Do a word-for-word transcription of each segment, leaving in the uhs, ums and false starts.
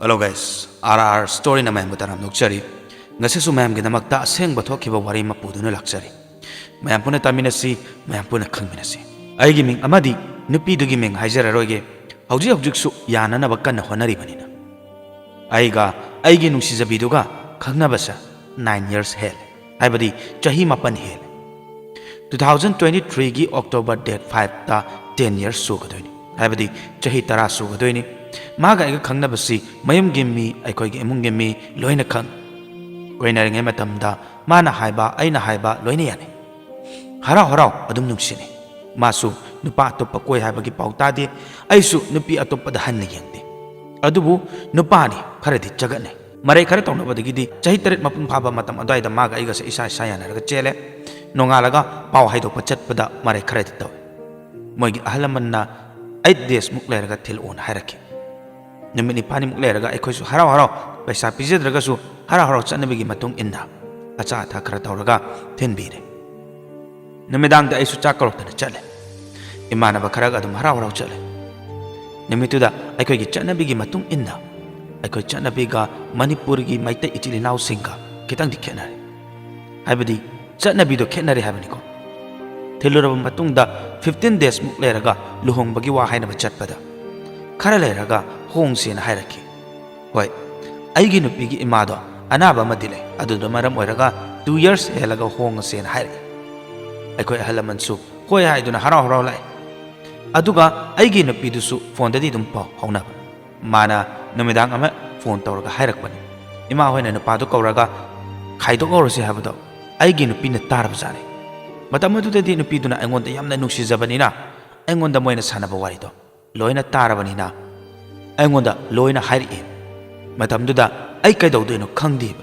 Hello guys, R R Storyꯅ ꯃꯌꯥꯝꯕꯨ ꯇꯔꯥꯝꯅ ꯑꯣꯛꯆꯔꯤ꯫ ꯉꯁꯤꯁꯨ ꯃꯌꯥꯝꯒꯤꯗꯃꯛꯇ ꯑꯁꯦꯡꯕ ꯊꯣꯛꯈꯤꯕ ꯋꯥꯔꯤ ꯑꯃ ꯄꯨꯗꯨꯅ ꯂꯥꯛꯆꯔꯤ꯫ ꯃꯌꯥꯝ ꯄꯨꯟꯅ ꯇꯥꯃꯤꯟꯅꯁꯤ, ꯃꯌꯥꯝ ꯄꯨꯟꯅ ꯈꯪꯃꯤꯟꯅꯁꯤ꯫ ꯑꯩꯒꯤ ꯃꯤꯡ ꯑꯃꯗꯤ ꯅꯨꯄꯤꯗꯨꯒꯤ ꯃꯤꯡ ꯍꯥꯏꯖꯔꯔꯣꯏꯒꯦ꯫ ꯍꯧꯖꯤꯛ ꯍꯧꯖꯤꯛꯁꯨ ꯌꯥꯅꯅꯕ ꯀꯟꯅ ꯍꯣꯠꯅꯔꯤꯕꯅꯤꯅ꯫ ꯑꯩꯒ ꯑꯩꯒꯤ ꯅꯨꯡꯁꯤꯖꯕꯤꯗꯨꯒ ꯈꯪꯅꯕꯁꯦ nine years ꯍꯦꯜꯂꯦ, ꯍꯥꯏꯕꯗꯤ ꯆꯍꯤ ꯃꯥꯄꯟ ꯍꯦꯜꯂꯦ꯫ Two thousand twenty threeꯒꯤ October date fiveꯇ ten years ꯁꯨꯒꯗꯣꯏꯅꯤ, ꯍꯥꯏꯕꯗꯤ ꯆꯍꯤ ꯇꯔꯥ ꯁꯨꯒꯗꯣꯏꯅꯤ꯫ ꯃꯥꯒ ꯑꯩꯒ ꯈꯪꯅꯕꯁꯤ ꯃꯌꯨꯝꯒꯤ ꯃꯤ, ꯑꯩꯈꯣꯏꯒꯤ ꯏꯃꯨꯡꯒꯤ ꯃꯤ ꯂꯣꯏꯅ ꯈꯪ꯫ ꯀꯣꯏꯅꯔꯤꯉꯩ ꯃꯇꯝꯗ ꯃꯥꯅ ꯍꯥꯏꯕ, ꯑꯩꯅ ꯍꯥꯏꯕ ꯂꯣꯏꯅ ꯌꯥꯅꯩ꯫ ꯍꯔꯥꯎ ꯍꯔꯥꯎ ꯑꯗꯨꯝ ꯅꯨꯡꯁꯤꯅꯩ꯫ ꯃꯥꯁꯨ ꯅꯨꯄꯥ ꯑꯇꯣꯞꯄ ꯀꯣꯏ ꯍꯥꯏꯕꯒꯤ ꯄꯥꯎ ꯇꯥꯗꯦ, ꯑꯩꯁꯨ ꯅꯨꯄꯤ ꯑꯇꯣꯞꯄꯗ ꯍꯟꯅ ꯌꯦꯡꯗꯦ꯫ ꯑꯗꯨꯕꯨ ꯅꯨꯄꯥꯅꯤ, ꯈꯔꯗꯤ ꯆꯒꯠꯅꯩ꯫ ꯃꯔꯩ ꯈꯔ ꯇꯧꯅꯕꯗꯒꯤꯗꯤ ꯆꯍꯤ ꯇꯔꯦꯠ ꯃꯄꯨꯡ ꯐꯥꯕ ꯃꯇꯝ ꯑꯗꯨꯋꯥꯏꯗ ꯃꯥꯒ ꯑꯩꯒꯁꯦ ꯏꯁꯥ ꯏꯁꯥ ꯌꯥꯅꯔꯒ ꯆꯦꯜꯂꯦ꯫ ꯅꯣꯡꯉꯥꯜꯂꯒ ꯄꯥꯎ ꯍꯥꯏꯗꯣꯛꯄ ꯆꯠꯄꯗ ꯃꯔꯩ ꯈꯔꯗꯤ ꯇꯧꯏ꯫ ꯃꯣꯏꯒꯤ ꯑꯍꯜ ꯂꯃꯟꯅ eight daysꯃꯨꯛ ꯂꯩꯔꯒ ꯊꯤꯜꯂꯛꯑꯣꯅ ꯍꯥꯏꯔꯛꯈꯤ꯫ ꯅꯨꯃꯤꯠ ꯅꯤꯄꯥꯜꯅꯤꯃꯨꯛ ꯂꯩꯔꯒ ꯑꯩꯈꯣꯏꯁꯨ ꯍꯔꯥꯎ ꯍꯔꯥꯎ, ꯄꯩꯁꯥ ꯄꯤꯖꯗ꯭ꯔꯒꯁꯨ ꯍꯔꯥꯎ ꯍꯔꯥꯎ ꯆꯠꯅꯕꯤꯒꯤ ꯃꯇꯨꯡ ꯏꯟꯅ ꯑꯆꯥ ꯑꯊꯛ ꯈꯔ ꯇꯧꯔꯒ ꯊꯤꯟꯕꯤꯔꯦ꯫ ꯅꯨꯃꯤꯗꯥꯡꯗ ꯑꯩꯁꯨ ꯆꯥꯛ ꯀꯧꯔꯛꯇꯅ ꯆꯠꯂꯦ꯫ ꯏꯃꯥꯟꯅꯕ ꯈꯔꯒ ꯑꯗꯨꯝ ꯍꯔꯥꯎ ꯍꯔꯥꯎ ꯆꯠꯂꯦ꯫ ꯅꯨꯃꯤꯠꯇꯨꯗ ꯑꯩꯈꯣꯏꯒꯤ ꯆꯠꯅꯕꯤꯒꯤ ꯃꯇꯨꯡ ꯏꯟꯅ ꯑꯩꯈꯣꯏ ꯆꯠꯅꯕꯤꯒ ꯃꯅꯤꯄꯨꯔꯒꯤ ꯃꯩꯇꯩ ꯏꯆꯤꯜ ꯏꯅꯥꯎꯁꯤꯡꯒ ꯈꯤꯇꯪꯗꯤ ꯈꯦꯠꯅꯔꯦ꯫ ꯍꯥꯏꯕꯗꯤ ꯆꯠꯅꯕꯤꯗꯣ ꯈꯦꯠꯅꯔꯦ ꯍꯥꯏꯕꯅꯤꯀꯣ꯫ ꯊꯤꯜꯂꯨꯔꯕ ꯃꯇꯨꯡꯗ fifteen daysꯃꯨꯛ ꯂꯩꯔꯒ ꯂꯨꯍꯣꯡꯕꯒꯤ ꯋꯥ ꯍꯥꯏꯅꯕ ꯆꯠꯄꯗ ꯈꯔ ꯂꯩꯔꯒ ꯍꯣꯡꯁꯦꯅ ꯍꯥꯏꯔꯛꯈꯤ꯫ ꯍꯣꯏ, ꯑꯩꯒꯤ ꯅꯨꯄꯤꯒꯤ ꯏꯃꯥꯗꯣ ꯑꯅꯥꯕ ꯑꯃꯗꯤ ꯂꯩ, ꯑꯗꯨꯗ ꯃꯔꯝ ꯑꯣꯏꯔꯒ two years ꯍꯦꯜꯂꯒ ꯍꯣꯡꯉꯁꯦꯅ ꯍꯥꯏꯔꯛꯏ꯫ ꯑꯩꯈꯣꯏ ꯑꯍꯜ ꯂꯃꯟꯁꯨ ꯍꯣꯏ ꯍꯥꯏꯗꯨꯅ ꯍꯔꯥꯎ ꯍꯔꯥꯎ ꯂꯥꯛꯏ꯫ ꯑꯗꯨꯒ ꯑꯩꯒꯤ ꯅꯨꯄꯤꯗꯨꯁꯨ phoneꯗꯗꯤ ꯑꯗꯨꯝ ꯄꯥꯎ ꯐꯥꯎꯅꯕ꯫ ꯃꯥꯅ ꯅꯨꯃꯤꯗꯥꯡ ꯑꯃ phone ꯇꯧꯔꯒ ꯍꯥꯏꯔꯛꯄꯅꯤ, ꯏꯃꯥ ꯍꯣꯏꯅ ꯅꯨꯄꯥꯗꯨ ꯀꯧꯔꯒ ꯈꯥꯏꯗꯣꯛꯍꯧꯔꯁꯤ ꯍꯥꯏꯕꯗꯣ ꯑꯩꯒꯤ ꯅꯨꯄꯤꯅ ꯇꯥꯔꯕꯖꯥꯠꯅꯤ꯫ ꯃꯇꯝ ꯑꯗꯨꯗꯗꯤ ꯅꯨꯄꯤꯗꯨꯅ ꯑꯩꯉꯣꯟꯗ ꯌꯥꯝꯅ ꯅꯨꯡꯁꯤꯖꯕꯅꯤꯅ ꯑꯩꯉꯣꯟꯗ ꯃꯣꯏꯅ ꯁꯥꯟꯅꯕ ꯋꯥꯔꯤꯗꯣ ꯂꯣꯏꯅ ꯇꯥꯔꯕꯅꯤꯅ ꯑꯩꯉꯣꯟꯗ ꯂꯣꯏꯅ ꯍꯥꯏꯔꯛꯏ꯫ ꯃꯇꯝꯗꯨꯗ ꯑꯩ ꯀꯩꯗꯧꯗꯣꯏꯅꯣ ꯈꯪꯗꯦꯕ꯫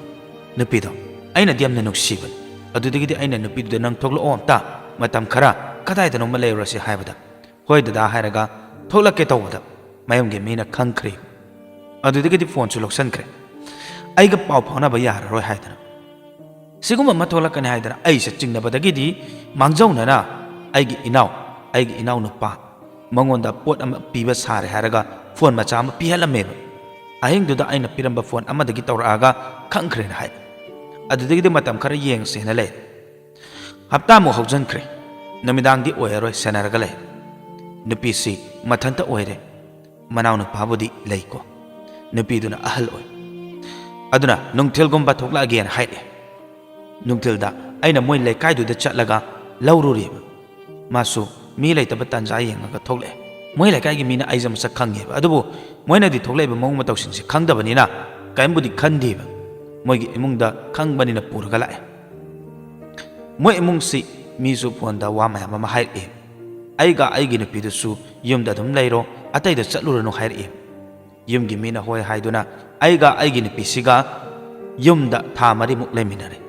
ꯅꯨꯄꯤꯗꯣ ꯑꯩꯅꯗꯤ ꯌꯥꯝꯅ ꯅꯨꯡꯁꯤꯕꯅꯤ꯫ ꯑꯗꯨꯗꯒꯤꯗꯤ ꯑꯩꯅ ꯅꯨꯄꯤꯗꯨꯗ "ꯅꯪ ꯊꯣꯛꯂꯛꯑꯣ ꯑꯝꯇ, ꯃꯇꯝ ꯈꯔ ꯀꯗꯥꯏꯗꯅꯣꯃ ꯂꯩꯔꯨꯔꯁꯤ" ꯍꯥꯏꯕꯗ "ꯍꯣꯏ ꯗꯗꯥ" ꯍꯥꯏꯔꯒ ꯊꯣꯛꯂꯛꯀꯦ ꯇꯧꯕꯗ ꯃꯌꯨꯝꯒꯤ ꯃꯤꯅ ꯈꯪꯈ꯭ꯔꯦ꯫ ꯑꯗꯨꯗꯒꯤꯗꯤ phoneꯁꯨ ꯂꯧꯁꯟꯈ꯭ꯔꯦ꯫ ꯑꯩꯒ ꯄꯥꯎ ꯐꯥꯎꯅꯕ ꯌꯥꯔꯔꯣꯏ ꯍꯥꯏꯗꯅ꯫ ꯁꯤꯒꯨꯝꯕ ꯑꯃ ꯊꯣꯛꯂꯛꯀꯅꯤ ꯍꯥꯏꯗꯅ ꯑꯩꯁꯦ ꯆꯤꯡꯅꯕꯗꯒꯤꯗꯤ ꯃꯥꯡꯖꯧꯅꯅ ꯑꯩꯒꯤ ꯏꯅꯥꯎ, ꯑꯩꯒꯤ ꯏꯅꯥꯎꯅꯨꯄꯥ ꯃꯉꯣꯟꯗ ꯄꯣꯠ ꯑꯃ ꯄꯤꯕ ꯁꯥꯔꯦ ꯍꯥꯏꯔꯒ phone ꯃꯆꯥ ꯑꯃ ꯄꯤꯍꯜꯂꯝꯃꯦꯕ꯫ ꯑꯍꯤꯡꯗꯨꯗ ꯑꯩꯅ ꯄꯤꯔꯝꯕ ꯐꯣꯟ ꯑꯃꯗꯒꯤ ꯇꯧꯔꯛꯑꯒ ꯈꯪꯈ꯭ꯔꯦꯅ ꯍꯥꯏ꯫ ꯑꯗꯨꯗꯒꯤꯗꯤ ꯃꯇꯝ ꯈꯔ ꯌꯦꯡꯁꯦꯅ ꯂꯩ꯫ ꯍꯞꯇꯥꯃꯨꯛ ꯍꯧꯖꯤꯟꯈ꯭ꯔꯦ꯫ ꯅꯨꯃꯤꯗꯥꯡꯗꯤ ꯑꯣꯏꯔꯔꯣꯏ, ꯁꯦꯟꯅꯔꯒ ꯂꯩ꯫ ꯅꯨꯄꯤꯁꯤ ꯃꯊꯟꯇ ꯑꯣꯏꯔꯦ꯫ ꯃꯅꯥꯎꯅꯨꯄꯥꯕꯨꯗꯤ ꯂꯩꯀꯣ꯫ ꯅꯨꯄꯤꯗꯨꯅ ꯑꯍꯜ ꯑꯣꯏ꯫ ꯑꯗꯨꯅ ꯅꯨꯡꯊꯤꯜꯒꯨꯝꯕ ꯊꯣꯛꯂꯛꯑꯒꯦꯅ ꯍꯥꯏꯔꯛꯑꯦ꯫ ꯅꯨꯡꯊꯤꯜꯗ ꯑꯩꯅ ꯃꯣꯏ ꯂꯩꯀꯥꯏꯗꯨꯗ ꯆꯠꯂꯒ ꯂꯧꯔꯨꯔꯦꯕ꯫ ꯃꯥꯁꯨ ꯃꯤ ꯂꯩꯇꯕ ꯇꯥꯟꯖꯥ ꯌꯦꯡꯉꯒ ꯊꯣꯛꯂꯛꯑꯦ꯫ ꯃꯣꯏ ꯂꯩꯀꯥꯏꯒꯤ ꯃꯤꯅ ꯑꯩꯁꯦ ꯃꯁꯛ ꯈꯪꯉꯦꯕ, ꯑꯗꯨꯕꯨ ꯃꯣꯏꯅꯗꯤ ꯊꯣꯛꯂꯛꯏꯕ ꯃꯑꯣꯡ ꯃꯇꯧꯁꯤꯡꯁꯦ ꯈꯪꯗꯕꯅꯤꯅ ꯀꯔꯤꯝꯕꯨꯗꯤ ꯈꯟꯗꯦꯕ꯫ ꯃꯣꯏꯒꯤ ꯏꯃꯨꯡꯗ ꯈꯪꯕꯅꯤꯅ ꯄꯨꯔꯒ ꯂꯥꯛꯑꯦ꯫ ꯃꯣꯏ ꯏꯃꯨꯡꯁꯤ ꯃꯤꯁꯨ ꯐꯣꯟꯗ ꯋꯥ ꯃꯌꯥꯝ ꯑꯃ ꯍꯥꯏꯔꯛꯑꯦ꯫ ꯑꯩꯒ ꯑꯩꯒꯤ ꯅꯨꯄꯤꯗꯨꯁꯨ ꯌꯨꯝꯗ ꯑꯗꯨꯝ ꯂꯩꯔꯣ, ꯑꯇꯩꯗ ꯆꯠꯂꯨꯔꯅꯨ ꯍꯥꯏꯔꯛꯑꯦ꯫ ꯌꯨꯝꯒꯤ ꯃꯤꯅ ꯍꯣꯏ ꯍꯥꯏꯗꯨꯅ ꯑꯩꯒ ꯑꯩꯒꯤ ꯅꯨꯄꯤꯁꯤꯒ ꯌꯨꯝꯗ ꯊꯥ ꯃꯔꯤꯃꯨꯛ ꯂꯩꯃꯤꯟꯅꯔꯦ꯫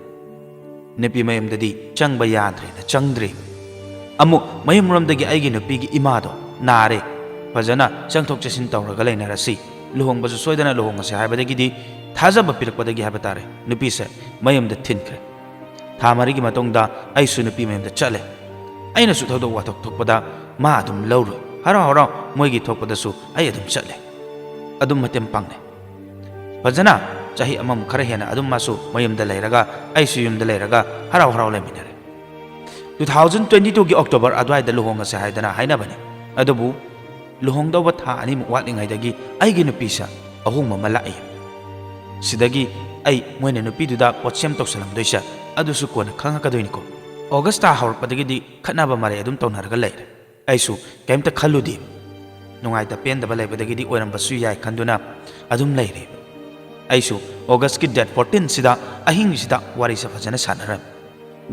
ꯅꯨꯄꯤ ꯃꯌꯨꯝꯗꯗꯤ ꯆꯪꯕ ꯌꯥꯗ꯭ꯔꯦꯅ ꯆꯪꯗ꯭ꯔꯦ꯫ ꯑꯃꯨꯛ ꯃꯌꯨꯝꯔꯣꯝꯗꯒꯤ ꯑꯩꯒꯤ ꯅꯨꯄꯤꯒꯤ ꯏꯃꯥꯗꯣ ꯅꯥꯔꯦ, ꯐꯖꯅ ꯆꯪꯊꯣꯛ ꯆꯠꯁꯤꯟ ꯇꯧꯔꯒ ꯂꯩꯅꯔꯁꯤ, ꯂꯨꯍꯣꯡꯕꯁꯨ ꯁꯣꯏꯗꯅ ꯂꯨꯍꯣꯡꯉꯁꯤ ꯍꯥꯏꯕꯗꯒꯤꯗꯤ, ꯊꯥꯖꯕ ꯄꯤꯔꯛꯄꯗꯒꯤ ꯍꯥꯏꯕ ꯇꯥꯔꯦ, ꯅꯨꯄꯤꯁꯦ ꯃꯌꯨꯝꯗ ꯊꯤꯟꯈ꯭ꯔꯦ꯫ ꯊꯥ ꯃꯔꯤꯒꯤ ꯃꯇꯨꯡꯗ ꯑꯩꯁꯨ ꯅꯨꯄꯤ ꯃꯌꯨꯝꯗ ꯆꯠꯂꯦ꯫ ꯑꯩꯅꯁꯨ ꯊꯧꯗꯣꯛ ꯋꯥꯊꯣꯛ ꯊꯣꯛꯄꯗ ꯃꯥ ꯑꯗꯨꯝ ꯂꯧꯔꯨꯏ꯫ ꯍꯔꯥꯎ ꯍꯔꯥꯎ ꯃꯣꯏꯒꯤ ꯊꯣꯛꯄꯗꯁꯨ ꯑꯩ ꯑꯗꯨꯝ ꯆꯠꯂꯦ꯫ ꯑꯗꯨꯝ ꯃꯇꯦꯡ ꯄꯥꯡꯅꯩ꯫ ꯐꯖꯅ ꯆꯍꯤ ꯑꯃꯃꯨꯛ ꯈꯔ ꯍꯦꯟꯅ ꯑꯗꯨꯝ ꯃꯥꯁꯨ ꯃꯌꯨꯝꯗ ꯂꯩꯔꯒ ꯑꯩꯁꯨ ꯌꯨꯝꯗ ꯂꯩꯔꯒ ꯍꯔꯥꯎ ꯍꯔꯥꯎ ꯂꯩꯃꯤꯟꯅꯔꯦ꯫ ꯇꯨ ꯊꯥꯎꯖꯟ ꯇ꯭ꯋꯦꯟꯇꯤ ꯇꯨꯒꯤ ꯑꯣꯛꯇꯣꯕꯔ ꯑꯗꯨꯋꯥꯏꯗ ꯂꯨꯍꯣꯡꯉꯁꯦ ꯍꯥꯏꯗꯅ ꯍꯥꯏꯅꯕꯅꯤ꯫ ꯑꯗꯨꯕꯨ ꯂꯨꯍꯣꯡꯗꯧꯕ ꯊꯥ ꯑꯅꯤꯃꯨꯛ ꯋꯥꯠꯂꯤꯉꯩꯗꯒꯤ ꯑꯩꯒꯤ ꯅꯨꯄꯤꯁꯦ ꯑꯍꯣꯡꯕ ꯑꯃ ꯂꯥꯛꯏ꯫ ꯁꯤꯗꯒꯤ ꯑꯩ ꯃꯣꯏꯅ ꯅꯨꯄꯤꯗꯨꯗ ꯄꯣꯠꯁꯦꯝ ꯇꯧꯁꯜꯂꯝꯗꯣꯏꯁꯦ ꯑꯗꯨꯁꯨ ꯀꯣꯟꯅ ꯈꯪꯉꯛꯀꯗꯣꯏꯅꯤꯀꯣ꯫ ꯑꯣꯒꯁ ꯊꯥ ꯍꯧꯔꯛꯄꯗꯒꯤꯗꯤ ꯈꯠꯅꯕ ꯃꯔꯩ ꯑꯗꯨꯝ ꯇꯧꯅꯔꯒ ꯂꯩꯔꯦ꯫ ꯑꯩꯁꯨ ꯀꯩꯝꯇ ꯈꯜꯂꯨꯗꯦ꯫ ꯅꯨꯡꯉꯥꯏꯇ ꯄꯦꯟꯗꯕ ꯂꯩꯕꯗꯒꯤꯗꯤ ꯑꯣꯏꯔꯝꯕꯁꯨ ꯌꯥꯏ ꯈꯟꯗꯨꯅ ꯑꯗꯨꯝ ꯂꯩꯔꯦ꯫ ꯑꯩꯁꯨ ꯑꯣꯒꯁꯀꯤ ꯗꯦꯠ ꯐꯣꯔꯇꯤꯟꯁꯤꯗ ꯑꯍꯤꯡꯁꯤꯗ ꯋꯥꯔꯤꯁꯦ ꯐꯖꯅ ꯁꯥꯟꯅꯔꯝꯃꯤ꯫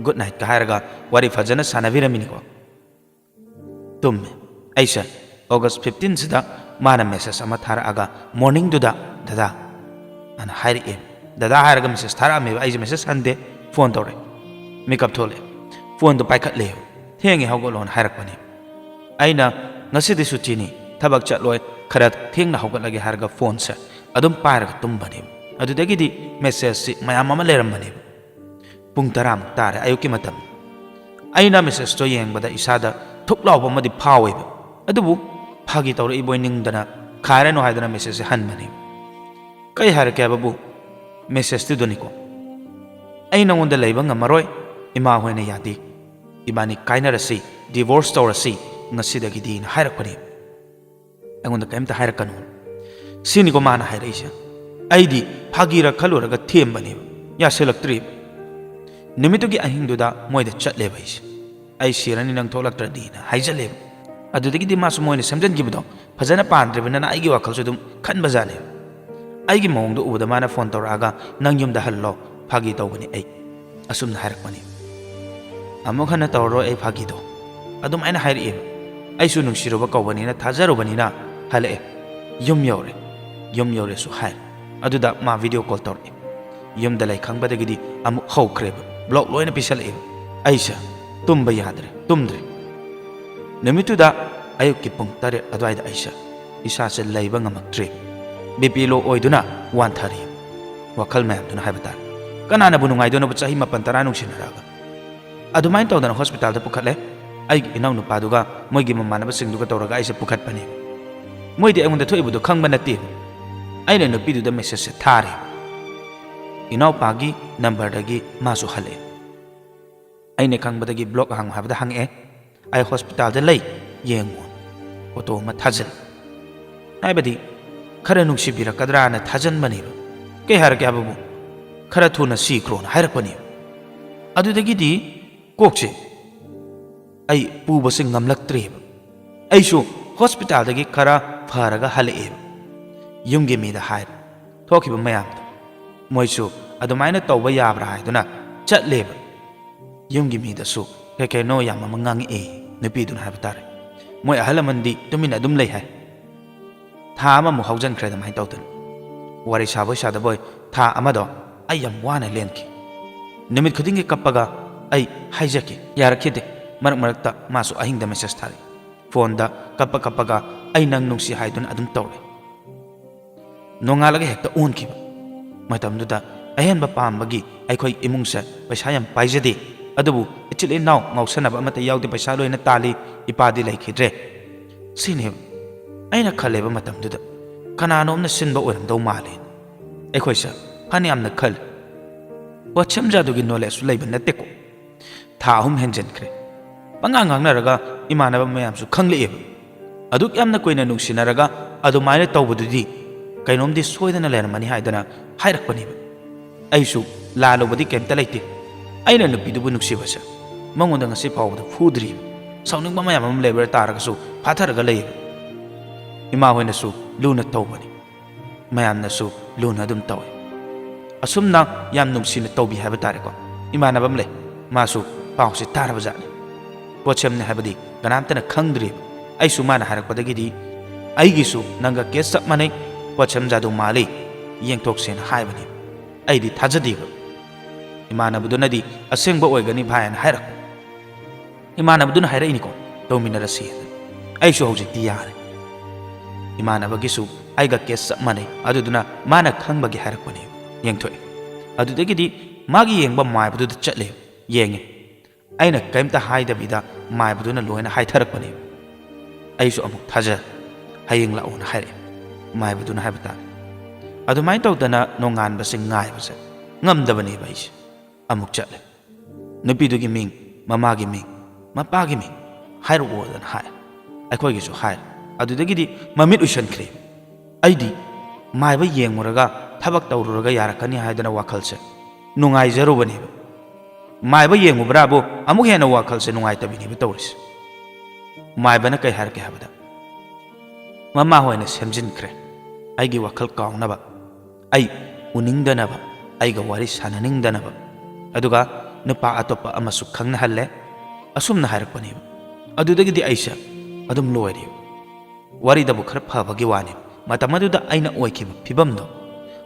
ꯒꯨꯗ ꯅꯥꯏꯠꯀ ꯍꯥꯏꯔꯒ ꯋꯥꯔꯤ ꯐꯖꯅ ꯁꯥꯟꯅꯕꯤꯔꯝꯃꯤꯅꯤꯀꯣ꯫ ꯇꯨꯝꯃꯦ꯫ ꯑꯩꯁꯦ ꯑꯣꯒꯁ ꯐꯤꯐꯇꯤꯟꯁꯤꯗ ꯃꯥꯅ ꯃꯦꯁꯦꯖ ꯑꯃ ꯊꯥꯔꯛꯑꯒ ꯃꯣꯔꯅꯤꯡꯗꯨꯗ "ꯗꯗꯥ" ꯑꯅ ꯍꯥꯏꯔꯛꯑꯦ꯫ "ꯗꯗꯥ" ꯍꯥꯏꯔꯒ ꯃꯦꯁꯦꯖ ꯊꯥꯔꯛꯑꯝꯃꯦꯕ꯫ ꯑꯩꯁꯦ ꯃꯦꯁꯦꯖ ꯍꯟꯗꯦ꯫ ꯐꯣꯟ ꯇꯧꯔꯛꯑꯦ꯫ ꯐꯣꯟꯗꯣ ꯄꯥꯏꯈꯠꯂꯦ꯫ "ꯊꯦꯡꯉꯦ, ꯍꯧꯒꯠꯂꯣꯅ" ꯍꯥꯏꯔꯛꯄꯅꯦ꯫ ꯑꯩꯅ "ꯉꯁꯤꯗꯤ ꯁꯨꯇꯤꯅꯤ, ꯊꯕꯛ ꯆꯠꯂꯣꯏ, ꯈꯔ ꯊꯦꯡꯅ ꯍꯧꯒꯠꯂꯒꯦ" ꯍꯥꯏꯔꯒ ꯐꯣꯟꯁꯦ ꯑꯗꯨꯝ ꯄꯥꯏꯔꯒ ꯇꯨꯝꯕꯅꯦꯕ꯫ ꯑꯗꯨꯗꯒꯤꯗꯤ ꯃꯦꯁꯦꯖꯁꯤ ꯃꯌꯥꯝ ꯑꯃ ꯂꯩꯔꯝꯕꯅꯦꯕ꯫ ꯄꯨꯡ ꯇꯔꯥꯃꯨꯛ ꯇꯥꯔꯦ, ꯑꯌꯨꯛꯀꯤ ꯃꯇꯝ꯫ ꯑꯩꯅ ꯃꯦꯁꯦꯖꯇꯣ ꯌꯦꯡꯕꯗ ꯏꯁꯥꯗ ꯊꯨꯛ ꯂꯥꯎꯕ ꯑꯃꯗꯤ ꯐꯥꯎꯋꯦꯕ꯫ ꯑꯗꯨꯕꯨ ꯐꯥꯒꯤ ꯇꯧꯔꯛꯏꯕꯣꯏ ꯅꯤꯡꯗꯅ "ꯈꯥꯏꯔꯅꯨ" ꯍꯥꯏꯗꯅ ꯃꯦꯁꯦꯖꯁꯦ ꯍꯟꯕꯅꯦ꯫ ꯀꯩ ꯍꯥꯏꯔꯛꯀꯦ ꯍꯥꯏꯕꯕꯨ, ꯃꯦꯁꯦꯖꯇꯨꯗꯅꯤꯀꯣ, "ꯑꯩ ꯅꯉꯣꯟꯗ ꯂꯩꯕ ꯉꯝꯃꯔꯣꯏ, ꯏꯃꯥ ꯍꯣꯏꯅ ꯌꯥꯗꯦ, ꯏꯕꯥꯅꯤ ꯀꯥꯏꯅꯔꯁꯤ, ꯗꯤꯚꯣꯔꯁ ꯇꯧꯔꯁꯤ ꯉꯁꯤꯗꯒꯤꯗꯤꯅ" ꯍꯥꯏꯔꯛꯄꯅꯦ꯫ "ꯑꯩꯉꯣꯟꯗ ꯀꯔꯤꯝꯇ ꯍꯥꯏꯔꯛꯀꯅꯨ"꯫ ꯁꯤꯅꯤꯀꯣ ꯃꯥꯅ ꯍꯥꯏꯔꯛꯏꯁꯦ꯫ ꯑꯩꯗꯤ ꯐꯥꯒꯤꯔ ꯈꯜꯂꯨꯔꯒ ꯊꯦꯝꯕꯅꯦꯕ, ꯌꯥꯁꯤꯜꯂꯛꯇ꯭ꯔꯦꯕ꯫ ꯅꯨꯃꯤꯠꯇꯨꯒꯤ ꯑꯍꯤꯡꯗꯨꯗ ꯃꯣꯏꯗ ꯆꯠꯂꯦꯕ ꯑꯩꯁꯦ꯫ "ꯑꯩ ꯁꯤꯔꯅꯤ ꯅꯪ ꯊꯣꯛꯂꯛꯇ꯭ꯔꯗꯤꯅ" ꯍꯥꯏꯖꯜꯂꯦꯕ꯫ ꯑꯗꯨꯗꯒꯤꯗꯤ ꯃꯥꯁꯨ ꯃꯣꯏꯅ ꯁꯦꯝꯖꯤꯟꯈꯤꯕꯗꯣ ꯐꯖꯅ ꯄꯥꯟꯗ꯭ꯔꯤꯕꯅꯤꯅ ꯑꯩꯒꯤ ꯋꯥꯈꯜꯁꯨ ꯑꯗꯨꯝ ꯈꯟꯕꯖꯥꯠꯅꯦꯕ꯫ ꯑꯩꯒꯤ ꯃꯑꯣꯡꯗꯣ ꯎꯕꯗ ꯃꯥꯅ ꯐꯣꯟ ꯇꯧꯔꯛꯑꯒ, "ꯅꯪ ꯌꯨꯝꯗ ꯍꯜꯂꯣ, ꯐꯥꯒꯤ ꯇꯧꯕꯅꯤ ꯑꯩ"꯫ ꯑꯁꯨꯝꯅ ꯍꯥꯏꯔꯛꯄꯅꯤ꯫ "ꯑꯃꯨꯛ ꯍꯟꯅ ꯇꯧꯔꯔꯣꯏ ꯑꯩ ꯐꯥꯒꯤꯗꯣ"꯫ ꯑꯗꯨꯃꯥꯏꯅ ꯍꯥꯏꯔꯛꯑꯦꯕ꯫ ꯑꯩꯁꯨ ꯅꯨꯡꯁꯤꯔꯨꯕ ꯀꯧꯕꯅꯤꯅ ꯊꯥꯖꯔꯨꯕꯅꯤꯅ ꯍꯜꯂꯛꯑꯦ꯫ "ꯌꯨꯝ ꯌꯧꯔꯦ, ꯌꯨꯝ ꯌꯧꯔꯦꯁꯨ" ꯍꯥꯏ꯫ ꯑꯗꯨꯗ ꯃꯥ ꯚꯤꯗꯤꯑꯣ ꯀꯣꯜ ꯇꯧꯔꯛꯑꯦ꯫ ꯌꯨꯝꯗ ꯂꯩ ꯈꯪꯕꯗꯒꯤꯗꯤ ꯑꯃꯨꯛ ꯍꯧꯈ꯭ꯔꯦꯕ, ꯕ꯭ꯂꯣꯛ ꯂꯣꯏꯅ ꯄꯤꯁꯜꯂꯛꯑꯦꯕ꯫ ꯑꯩꯁꯦ ꯇꯨꯝꯕ ꯌꯥꯗ꯭ꯔꯦ, ꯇꯨꯝꯗ꯭ꯔꯦ꯫ ꯅꯨꯃꯤꯠꯇꯨꯗ ꯑꯌꯨꯛꯀꯤ ꯄꯨꯡ ꯇꯔꯦꯠ ꯑꯗꯨꯋꯥꯏꯗ ꯑꯩꯁꯦ ꯏꯁꯥꯁꯦ ꯂꯩꯕ ꯉꯝꯃꯛꯇ꯭ꯔꯦ꯫ ꯕꯤ ꯄꯤ ꯂꯣ ꯑꯣꯏꯗꯨꯅ ꯋꯥꯟꯊꯔꯦ꯫ ꯋꯥꯈꯜ ꯃꯌꯥꯝꯗꯨꯅ ꯍꯥꯏꯕ ꯇꯥꯔꯦ꯫ ꯀꯅꯥꯅꯕꯨ ꯅꯨꯡꯉꯥꯏꯗꯣꯏꯅꯣꯕ ꯆꯍꯤ ꯃꯥꯄꯟ ꯇꯔꯥ ꯅꯨꯡꯁꯤꯅꯔꯛꯑꯒ? ꯑꯗꯨꯃꯥꯏꯅ ꯇꯧꯗꯅ ꯍꯣꯁꯄꯤꯇꯥꯜꯗ ꯄꯨꯈꯠꯂꯦ꯫ ꯑꯩꯒꯤ ꯏꯅꯥꯎꯅꯨꯄꯥꯗꯨꯒ ꯃꯣꯏꯒꯤ ꯃꯃꯥꯟꯅꯕꯁꯤꯡꯗꯨꯒ ꯇꯧꯔꯒ ꯑꯩꯁꯦ ꯄꯨꯈꯠꯄꯅꯦ꯫ ꯃꯣꯏꯗꯤ ꯑꯩꯉꯣꯟꯗ ꯊꯣꯛꯏꯕꯗꯨ ꯈꯪꯕ ꯅꯠꯇꯦ꯫ ꯑꯩꯅ ꯅꯨꯄꯤꯗꯨꯗ ꯃꯦꯁꯦꯖꯁꯦ ꯊꯥꯔꯦ꯫ ꯏꯅꯥꯎꯄꯥꯒꯤ ꯅꯝꯕꯔꯗꯒꯤ ꯃꯥꯁꯨ ꯍꯜꯂꯛꯑꯦ꯫ ꯑꯩꯅ ꯈꯪꯕꯗꯒꯤ ꯕ꯭ꯂꯣꯛ ꯍꯥꯡꯉꯨ ꯍꯥꯏꯕꯗ ꯍꯪꯉꯛꯑꯦ꯫ "ꯑꯩ ꯍꯣꯁꯄꯤꯇꯥꯜꯗ ꯂꯩ, ꯌꯦꯡꯉꯨ"꯫ ꯐꯣꯇꯣ ꯑꯃ ꯊꯥꯖꯤꯜ꯫ ꯍꯥꯏꯕꯗꯤ ꯈꯔ ꯅꯨꯡꯁꯤꯕꯤꯔꯛꯀꯗ꯭ꯔꯥꯅ ꯊꯥꯖꯤꯟꯕꯅꯦꯕ꯫ ꯀꯩ ꯍꯥꯏꯔꯛꯀꯦ ꯍꯥꯏꯕꯕꯨ, "ꯈꯔ ꯊꯨꯅ ꯁꯤꯈ꯭ꯔꯣꯅ" ꯍꯥꯏꯔꯛꯄꯅꯦꯕ꯫ ꯑꯗꯨꯗꯒꯤꯗꯤ ꯀꯣꯛꯁꯦ ꯑꯩ ꯄꯨꯕꯁꯦ ꯉꯝꯂꯛꯇ꯭ꯔꯦꯕ꯫ ꯑꯩꯁꯨ ꯍꯣꯁꯄꯤꯇꯥꯜꯗꯒꯤ ꯈꯔ ꯐꯔꯒ ꯍꯜꯂꯛꯑꯦꯕ꯫ ꯌꯨꯝꯒꯤ ꯃꯤꯗ ꯍꯥꯏꯔꯦ ꯊꯣꯛꯈꯤꯕ ꯃꯌꯥꯝꯗꯣ꯫ ꯃꯣꯏꯁꯨ ꯑꯗꯨꯃꯥꯏꯅ ꯇꯧꯕ ꯌꯥꯕ꯭ꯔꯥ ꯍꯥꯏꯗꯨꯅ ꯆꯠꯂꯦꯕ꯫ ꯌꯨꯝꯒꯤ ꯃꯤꯗꯁꯨ ꯀꯩ ꯀꯩꯅꯣ ꯌꯥꯝ ꯑꯃ ꯉꯥꯡꯉꯛꯑꯦ, ꯅꯨꯄꯤꯗꯨꯅ ꯍꯥꯏꯕ ꯇꯥꯔꯦ꯫ ꯃꯣꯏ ꯑꯍꯜ ꯂꯃꯟꯗꯤ ꯇꯨꯃꯤꯟꯅ ꯑꯗꯨꯝ ꯂꯩ ꯍꯥꯏ꯫ ꯊꯥ ꯑꯃꯃꯨꯛ ꯍꯧꯖꯤꯟꯈ꯭ꯔꯦ ꯑꯗꯨꯃꯥꯏꯅ ꯇꯧꯗꯅ꯫ ꯋꯥꯔꯤ ꯁꯥꯕꯣꯏ ꯁꯥꯗꯕꯣꯏ ꯊꯥ ꯑꯃꯗꯣ ꯑꯩ ꯌꯥꯝ ꯋꯥꯅ ꯂꯦꯟꯈꯤ꯫ ꯅꯨꯃꯤꯠ ꯈꯨꯗꯤꯡꯒꯤ ꯀꯞꯄꯒ ꯑꯩ ꯍꯥꯏꯖꯈꯤ, ꯌꯥꯔꯛꯈꯤꯗꯦ꯫ ꯃꯔꯛ ꯃꯔꯛꯇ ꯃꯥꯁꯨ ꯑꯍꯤꯡꯗ ꯃꯦꯁꯦꯖ ꯊꯥꯔꯛꯏ꯫ ꯐꯣꯟꯗ ꯀꯞꯄ ꯀꯞꯄꯒ "ꯑꯩ ꯅꯪ ꯅꯨꯡꯁꯤ" ꯍꯥꯏꯗꯨꯅ ꯑꯗꯨꯝ ꯇꯧꯔꯦ꯫ ꯅꯣꯡꯉꯥꯜꯂꯒ ꯍꯦꯛꯇ ꯑꯣꯟꯈꯤꯕ꯫ ꯃꯇꯝꯗꯨꯗ ꯑꯍꯦꯟꯕ ꯄꯥꯝꯕꯒꯤ ꯑꯩꯈꯣꯏ ꯏꯃꯨꯡꯁꯦ ꯄꯩꯁꯥ ꯌꯥꯝ ꯄꯥꯏꯖꯗꯦ, ꯑꯗꯨꯕꯨ ꯏꯆꯤꯜ ꯏꯅꯥꯎ ꯉꯥꯎꯁꯟꯅꯕ ꯑꯃꯠꯇ ꯌꯥꯎꯗꯦ, ꯄꯩꯁꯥ ꯂꯣꯏꯅ ꯇꯥꯜꯂꯤ, ꯏꯄꯥꯗꯤ ꯂꯩꯈꯤꯗ꯭ꯔꯦ꯫ ꯁꯤꯅꯦꯕ ꯑꯩꯅ ꯈꯜꯂꯦꯕ ꯃꯇꯝꯗꯨꯗ, "ꯀꯅꯥꯅꯣꯝꯅ ꯁꯤꯟꯕ ꯑꯣꯏꯔꯝꯗꯧ ꯃꯥꯜꯂꯦꯅ"꯫ ꯑꯩꯈꯣꯏꯁꯦ ꯐꯅꯌꯥꯝꯅ ꯈꯜꯂꯤ꯫ ꯄꯣꯠꯁꯦꯝ ꯖꯥꯗꯨꯒꯤ ꯅꯣꯂꯦꯖꯁꯨ ꯂꯩꯕ ꯅꯠꯇꯦꯀꯣ꯫ ꯊꯥ ꯑꯍꯨꯝ ꯍꯦꯟꯖꯤꯟꯈ꯭ꯔꯦ꯫ ꯄꯉꯥꯡ ꯉꯥꯡꯅꯔꯒ ꯏꯃꯥꯟꯅꯕ ꯃꯌꯥꯝꯁꯨ ꯈꯪꯂꯛꯑꯦꯕ꯫ ꯑꯗꯨꯛ ꯌꯥꯝꯅ ꯀꯨꯏꯅ ꯅꯨꯡꯁꯤꯅꯔꯒ ꯑꯗꯨꯃꯥꯏꯅ ꯇꯧꯕꯗꯨꯗꯤ ꯀꯩꯅꯣꯝꯗꯤ ꯁꯣꯏꯗꯅ ꯂꯩꯔꯝꯃꯅꯤ ꯍꯥꯏꯗꯅ ꯍꯥꯏꯔꯛꯄꯅꯦꯕ꯫ ꯑꯩꯁꯨ ꯂꯥꯜꯂꯨꯕꯗꯤ ꯀꯩꯝꯇ ꯂꯩꯇꯦ꯫ ꯑꯩꯅ ꯅꯨꯄꯤꯗꯨꯕꯨ ꯅꯨꯡꯁꯤꯕꯁꯦ ꯃꯉꯣꯟꯗ ꯉꯁꯤ ꯐꯥꯎꯕꯗ ꯐꯨꯗ꯭ꯔꯤꯕ꯫ ꯁꯥꯎꯅꯤꯡꯕ ꯃꯌꯥꯝ ꯑꯃ ꯂꯩꯕ ꯇꯥꯔꯒꯁꯨ ꯐꯥꯊꯔꯒ ꯂꯩꯌꯦꯕ꯫ ꯏꯃꯥ ꯍꯣꯏꯅꯁꯨ ꯂꯨꯅ ꯇꯧꯕꯅꯤ, ꯃꯌꯥꯝꯅꯁꯨ ꯂꯨꯅ ꯑꯗꯨꯝ ꯇꯧꯏ꯫ ꯑꯁꯨꯝꯅ ꯌꯥꯝ ꯅꯨꯡꯁꯤꯅ ꯇꯧꯕꯤ ꯍꯥꯏꯕ ꯇꯥꯔꯦꯀꯣ꯫ ꯏꯃꯥꯟꯅꯕ ꯑꯃ ꯂꯩ, ꯃꯥꯁꯨ ꯄꯥꯎꯁꯦ ꯇꯥꯔꯕ ꯖꯥꯠꯅꯤ꯫ ꯄꯣꯠꯁꯦꯝꯅꯤ ꯍꯥꯏꯕꯗꯤ ꯀꯅꯥꯝꯇꯅ ꯈꯪꯗ꯭ꯔꯤꯕ꯫ ꯑꯩꯁꯨ ꯃꯥꯅ ꯍꯥꯏꯔꯛꯄꯗꯒꯤꯗꯤ ꯑꯩꯒꯤꯁꯨ ꯅꯪꯒ ꯀꯦꯁ ꯆꯞ ꯃꯥꯟꯅꯩ, ꯄꯣꯠꯁꯦꯝ ꯖꯥꯗꯨ ꯃꯥꯜꯂꯤ, ꯌꯦꯡꯊꯣꯛꯁꯦꯅ ꯍꯥꯏꯕꯅꯤ꯫ ꯑꯩꯗꯤ ꯊꯥꯖꯗꯦꯕ꯫ ꯏꯃꯥꯟꯅꯕꯗꯨꯅꯗꯤ ꯑꯁꯦꯡꯕ ꯑꯣꯏꯒꯅꯤ ꯚꯥꯏ ꯍꯥꯏꯅ ꯍꯥꯏꯔꯛꯄ꯫ ꯏꯃꯥꯟꯅꯕꯗꯨꯅ ꯍꯥꯏꯔꯛꯏꯅꯤꯀꯣ, ꯇꯧꯃꯤꯟꯅꯔꯁꯤ ꯍꯥꯏꯗꯅ꯫ ꯑꯩꯁꯨ ꯍꯧꯖꯤꯛꯇꯤ ꯌꯥꯔꯦ꯫ ꯏꯃꯥꯟꯅꯕꯒꯤꯁꯨ ꯑꯩꯒ ꯀꯦꯁ ꯆꯞ ꯃꯥꯟꯅꯩ, ꯑꯗꯨꯗꯨꯅ ꯃꯥꯅ ꯈꯪꯕꯒꯤ ꯍꯥꯏꯔꯛꯄꯅꯦ꯫ ꯌꯦꯡꯊꯣꯛꯑꯦ꯫ ꯑꯗꯨꯗꯒꯤꯗꯤ ꯃꯥꯒꯤ ꯌꯦꯡꯕ ꯃꯥꯏꯕꯗꯨꯗ ꯆꯠꯂꯦ, ꯌꯦꯡꯉꯦ꯫ ꯑꯩꯅ ꯀꯔꯤꯝꯇ ꯍꯥꯏꯗꯕꯤꯗ ꯃꯥꯏꯕꯗꯨꯅ ꯂꯣꯏꯅ ꯍꯥꯏꯊꯔꯛꯄꯅꯦ꯫ ꯑꯩꯁꯨ ꯑꯃꯨꯛ ꯊꯥꯖꯔꯦ꯫ "ꯍꯌꯦꯡ ꯂꯥꯛꯑꯣꯅ ꯍꯥꯏꯔꯛꯑꯦ", ꯃꯥꯏꯕꯗꯨꯅ ꯍꯥꯏꯕ ꯇꯥꯔꯦ꯫ ꯑꯗꯨꯃꯥꯏꯅ ꯇꯧꯗꯅ ꯅꯣꯡꯉꯥꯟꯕꯁꯦ ꯉꯥꯏꯕꯁꯦ ꯉꯝꯗꯕꯅꯦꯕ ꯑꯩꯁꯦ꯫ ꯑꯃꯨꯛ ꯆꯠꯂꯦ꯫ ꯅꯨꯄꯤꯗꯨꯒꯤ ꯃꯤꯡ, ꯃꯃꯥꯒꯤ ꯃꯤꯡ, ꯃꯄꯥꯒꯤ ꯃꯤꯡ ꯍꯥꯏꯔꯛꯑꯣꯗꯅ ꯍꯥꯏ꯫ ꯑꯩꯈꯣꯏꯒꯤꯁꯨ ꯍꯥꯏꯔꯦ꯫ ꯑꯗꯨꯗꯒꯤꯗꯤ ꯃꯃꯤꯠ ꯎꯏꯁꯟꯈ꯭ꯔꯦ꯫ ꯑꯩꯗꯤ ꯃꯥꯏꯕ ꯌꯦꯡꯉꯨꯔꯒ ꯊꯕꯛ ꯇꯧꯔꯨꯔꯒ ꯌꯥꯔꯛꯀꯅꯤ ꯍꯥꯏꯗꯅ ꯋꯥꯈꯜꯁꯦ ꯅꯨꯡꯉꯥꯏꯖꯔꯨꯕꯅꯦꯕ꯫ ꯃꯥꯏꯕ ꯌꯦꯡꯉꯨꯕ꯭ꯔꯥꯕꯨ ꯑꯃꯨꯛ ꯍꯦꯟꯅ ꯋꯥꯈꯜꯁꯦ ꯅꯨꯡꯉꯥꯏꯇꯕꯤꯅꯦꯕ ꯇꯧꯔꯤꯁꯦ꯫ ꯃꯥꯏꯕꯅ ꯀꯩ ꯍꯥꯏꯔꯛꯀꯦ ꯍꯥꯏꯕꯗ, ꯃꯃꯥ ꯍꯣꯏꯅ ꯁꯦꯝꯖꯤꯟꯈ꯭ꯔꯦ ꯑꯩꯒꯤ ꯋꯥꯈꯜ ꯀꯥꯎꯅꯕ, ꯑꯩ ꯎꯅꯤꯡꯗꯅꯕ, ꯑꯩꯒ ꯋꯥꯔꯤ ꯁꯥꯟꯅꯅꯤꯡꯗꯅꯕ, ꯑꯗꯨꯒ ꯅꯨꯄꯥ ꯑꯇꯣꯞꯄ ꯑꯃꯁꯨ ꯈꯪꯅꯍꯜꯂꯦ, ꯑꯁꯨꯝꯅ ꯍꯥꯏꯔꯛꯄꯅꯦꯕ꯫ ꯑꯗꯨꯗꯒꯤꯗꯤ ꯑꯩꯁꯦ ꯑꯗꯨꯝ ꯂꯣꯏꯔꯦ꯫ ꯋꯥꯔꯤꯗꯕꯨ ꯈꯔ ꯐꯕꯒꯤ ꯋꯥꯅꯤ, ꯃꯇꯝ ꯑꯗꯨꯗ ꯑꯩꯅ ꯑꯣꯏꯈꯤꯕ ꯐꯤꯕꯝꯗꯣ,